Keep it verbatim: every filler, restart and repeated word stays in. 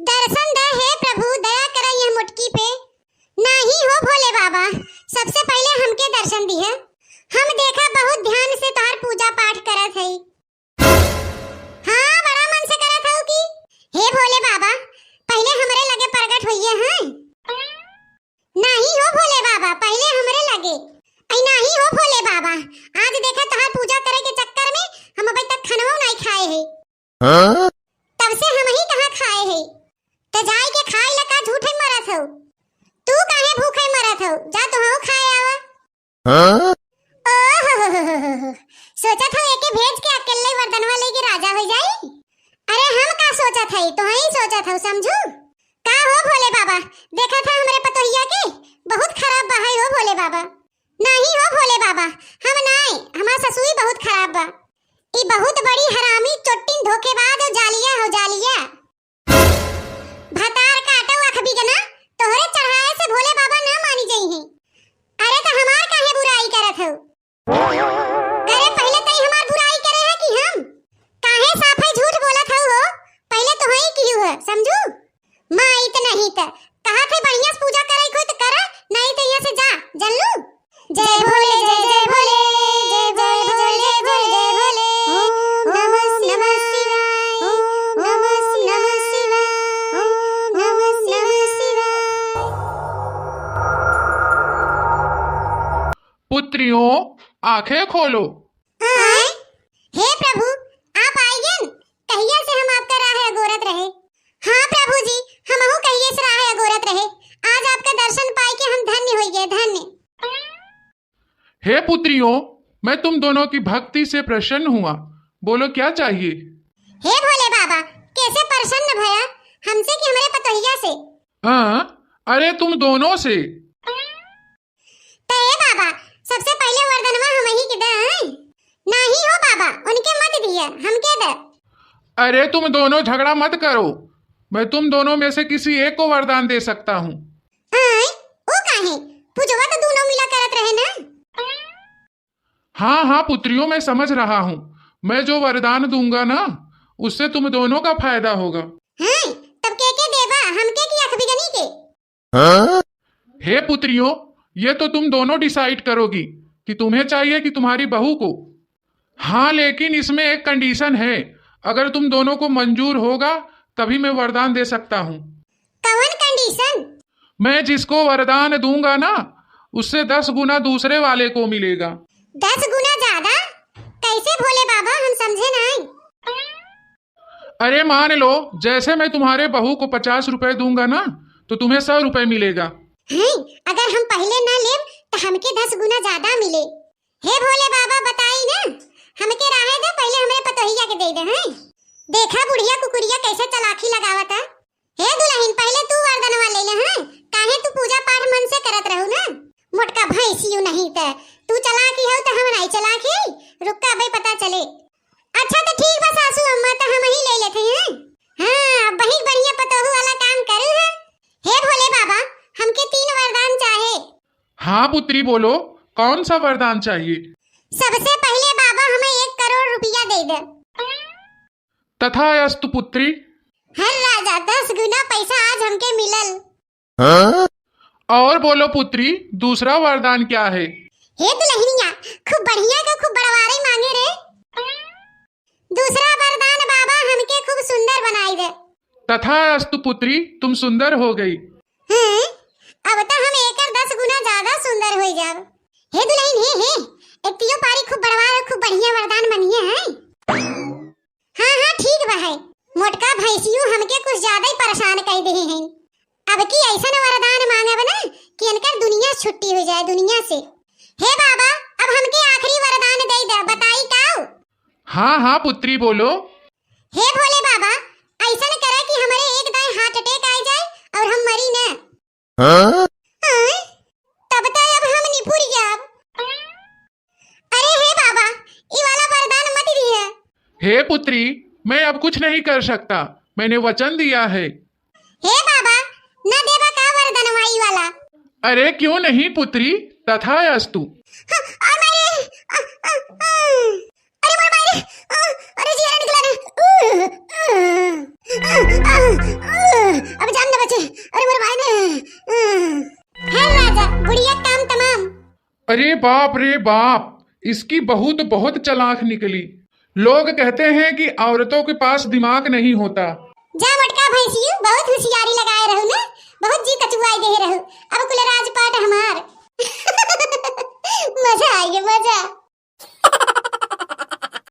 दर्शन द हे प्रभु, दया करा यह मोटकी पे। नाही हो भोले बाबा, सबसे पहिले हमके दर्शन दिहे। हम देखा बहुत ध्यान से तोहार पूजा पाठ करत हई। हाँ, बड़ा मन से करत हऊ कि हे भोले बाबा, पहिले हमरे लगे प्रगट होइए हैं। नाही हो भोले बाबा, पहिले हमरे लगे। अई नाही हो भोले बाबा, आज देखा तोहार पूजा करे के चक्कर में हम अबे तक खनवो नाही खाए है। हाँ? तब से हम ही कहाँ खाए है। त जाए के खाए ला का झूठे मरत हो? तू काहे भूखे मरत हो? जा तोहू खाए आवा। हाँ? ओहो, सोचत हो एके भेज के अकेले वरदनवा लेके राजा हो जाई? अरे हम का सोचत हई, तोहई सोचत हो, समझू? का हो भोले बाबा, देखत ह हमरे पतोहिया के, बहुत खराब बा है हो भोले बाबा। नाही हो भोले बाबा, हम नाय, हमार ससुई बहुत खराब बा। ई बहुत बड़ी हरामी, चोट्टिन, धोखेबाज और जालिया हो जालिया। भतार काटो अख बिगना, तोहरे चढ़ाए से भोले बाबा ना मानी जइहीं। अरे त हमार काहे बुराई करत हो? अरे पहिले तई हमार बुराई करे है कि हम? काहे साफे झूठ बोलत हऊ हो? पहिले तोहई किहू है, समझू? माई त नहीं त कहा थे बढ़िया से पूजा करे को त करा, नहीं त यहाँ से जा, जल्लू। जय भोले, जय जय भोले, जय भोले, जय भोले, जय भोले। ओम नमः शिवाय, ओम नमः शिवाय, ओम नमः शिवाय। पुत्रियों, आंखें खोलो। आय? हे प्रभु, आप आइगन? कहिया से हम आपका राह अगोरत रहे। हाँ प्रभु जी, हमहू कहिए से राह अगोरत रहे। आज आपका दर्शन पाए के हम धन्य होइए, धन्य। हे पुत्रियों, मैं तुम दोनों की भक्ति से प्रसन्न हुआ। बोलो, क्या चाहिए? हे भोले बाबा, कैसे प्रसन्न भया? हमसे कि हमरे पतोहिया से? हाँ, अरे तुम दोनों से। त ए बाबा, सबसे पहिले वरदनवा हमही के दे। नाही हो बाबा, उनके मत दिया, हमके दे। अरे तुम दोनों झगड़ा मत करो, मैं तुम दोनों में से किसी एक को वरदान दे सकता हूँ। आय, ओ काहे? पूजवा तो दोनों मिला करत रहे ना। हाँ, हाँ पुत्रियों, मैं समझ रहा हूँ। मैं जो वरदान दूंगा ना, उससे तुम दोनों का फायदा होगा। हैं, तब के के देबा, हमके कि अख बिगनी के? हाँ? हे पुत्रियों, ये तो तुम दोनों डिसाइड करोगी कि तुम्हें चाहिए कि तुम्हारी बहू को। हाँ, लेकिन इसमें एक कंडीशन है, अगर तुम दोनों को मंजूर होगा तभी मैं वरदान दे सकता हूँ। कौन कंडीशन? मैं जिसको वरदान दूंगा ना, उससे दस गुना दूसरे वाले को मिलेगा। दस गुना ज्यादा? कैसे भोले बाबा, हम समझे नहीं। अरे मान लो, जैसे मैं तुम्हारे बहू को पचास रुपए दूंगा ना, तो तुम्हें सौ रुपए मिलेगा। हैं, अगर हम पहिले ना लेब, त हमके दस गुना ज्यादा मिले। हे भोले बाबा, बताई ना, हमके राहे दे, पहिले हमरे पतोहिया के दे दे, हैं। देखा बुढ़िया कुकुरिया कैसे चालाकी लगावत है। हे दुलहिन, पहिले तू वरदनवा ले ले, हैं। काहे तू पूजा पाठ मन से करत रहू ना। मोटका भैंसियू नहीं त, तू चालाकी हो त हम नहीं चालाकी, रुक्का अबे पता चले। अच्छा त ठीक बा सासू अम्मा, त हम ही ले लेते हैं। हाँ, अब वही बढ़िया पतोहू वाला काम करू है। हे भोले बाबा, हमके तीन वरदान चाहे। हाँ पुत्री, बोलो, कौन सा वरदान चाहिए? सबसे पहिले बाबा, हमें एक करोड़ रुपया दे दे। तथास्तु पुत्री। हर राजा, दस गुना पैसा आज हमके मिलल। हाँ? और बोलो पुत्री, दूसरा वरदान क्या है? हे दुलहिनिया, खूब बढ़िया का खूब बड़वारे मांगे रे। दूसरा वरदान बाबा, हमके खूब सुंदर बनाई दे। तथास्तु पुत्री, तुम सुंदर हो गई। हैं? अब त हम एकर दस गुना ज्यादा सुंदर हो जाब। हे दुलहिन, हे, हे, एक तियो पारी खूब बड़वार और खूब बढ़िया वरदान मनिए हैं। हाँ, हाँ, ठीक बा है। मोटका भैंसियू हमके कुछ ज्यादा ही परेशान कर दे हैं। अब की ऐसन वरदान मांगब ना कि इनकर दुनिया से छुट्टी हो जाए, दुनिया से। हे बाबा, अब हमके आखिरी वरदान दे दे, बताई काऊ? हाँ, हाँ पुत्री, बोलो। हे भोले बाबा, ऐसन करे कि हमरे एक दाएं heart attack आ जाए और हम मरी ना। हाँ? हाँ? तब तो अब हम निपुर जाब। अरे हे बाबा, ई वाला वरदान मत दिया। हे पुत्री, मैं अब कुछ नहीं कर सकता, मैंने वचन दिया है। हे बाबा, न देबा का वरदान ई वाला? अरे क्यों नहीं पुत्री, तथास्तु। हाँ, और मैं, अ, अ, अ, अरे मोर माई रे, अ, अरे जिया निकला रे। अ, अ, अ, अ, अ, अ। अरे बाप रे बाप, इसकी बहू तो बहुत चालाक निकली। लोग कहते हैं कि औरतों के पास दिमाग नहीं होता। जा मोटका भैंसियू, बहुत होशियारी लगाए रहू ना, बहुत जी कचुआई दे रहू। अब कुल राजपाट हमार। मजा आइगे, मजा।